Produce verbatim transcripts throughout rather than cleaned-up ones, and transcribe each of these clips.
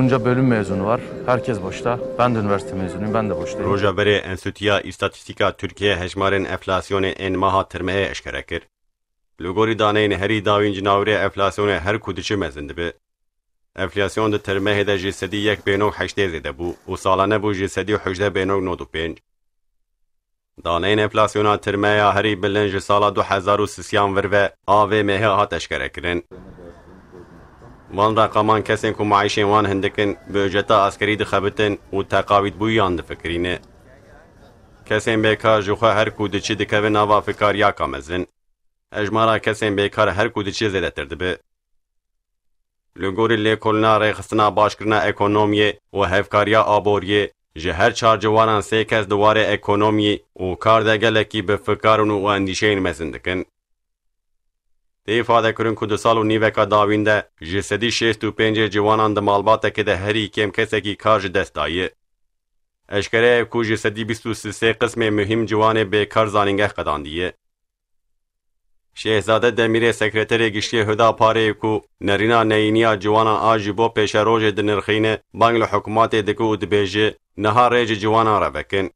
Bunca bölüm mezunu var. Herkes boşta. Ben de üniversite mezunuyum. Ben de boştayım. Roja berê Enstitûya Îstatîstîka Tirkiyê hejmarên enflasyonê ên meha tirmehê eşkere kir. Li gorî daneyên herî dawîn cinawirê enflasyonê her ku diçe mezin dibe. Enflasyon di tirmehê de ji sedî yek bênog heştê zêde bû û salane bû ji sedî hejdeh bênog nod û pênc. Daneyên enflasyona tirmeya herî bilind ji sala du hezar û sisiyan vir ve a vê mehê hat eşkerekirin. Van reqaman kesên ku maîşên wan hindik in, bi ucreta askerî dixebitin û teqawîtbûyiyan difikirîne. Kesên bêkar ji xwe her ku diçe dikeve nava fikariyaka mezin. Hejmara kesên bêkar her ku diçe zêdetir dibe. Li gorî lêkolîna rêxistina başkirina ekonomiyê û hevkariya aboriyê, ji her çar ciwanan sê kes di warê ekonomiyê û kar de gelekî bi fikarin û endîşeyên mezin dikin. Tê îfadekirin ku di sal û nîveka dawîn de ji sedî şêst û pêncê ciwanan di malbatekê de herî kêm kesekî kar ji dest daye. Eşkere ye ku ji sedî bîst û sisê qismê muhîm ciwanê bêkar zanîngeh qedandiye. Şêhzade Demîrê sekreterê giştî Huda Parê ku nerîna neyîniya ciwanan a ji bo pêşerojê dinirxîne, bang li hikûmetê dike û dibêje, niha rê ji ciwanan re vekin.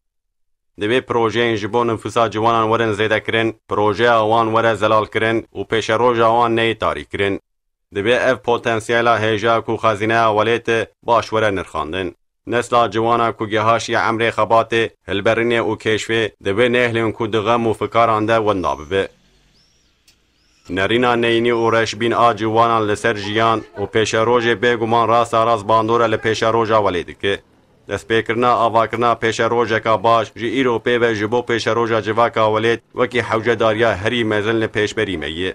Divê projeyên ji bo nifûsa ciwanan werin zêdekirin, projeya wan were zelalkirin û pêşeroja wan neyê tarîkirin. Divê ev potensiyela hêja ku xezîneya welêt e baş were nirxandin. Nesla ciwana ku gihaşiye emrê xebatê, hilberînê û keşfê, divê nehêlin ku di xem û fikaran de wenda bibe. Nerîna neyînî û reşbîn a ciwanan li ser jiyan û pêşerojê bêguman rasta rast bandor e li pêşeroja welê dike. Destpêkirina avakirina pêşerojeka baş ji îro pê ve ji bo pêşeroja civaka welêt wekî hewcedariya herî mezin li pêşberî me ye.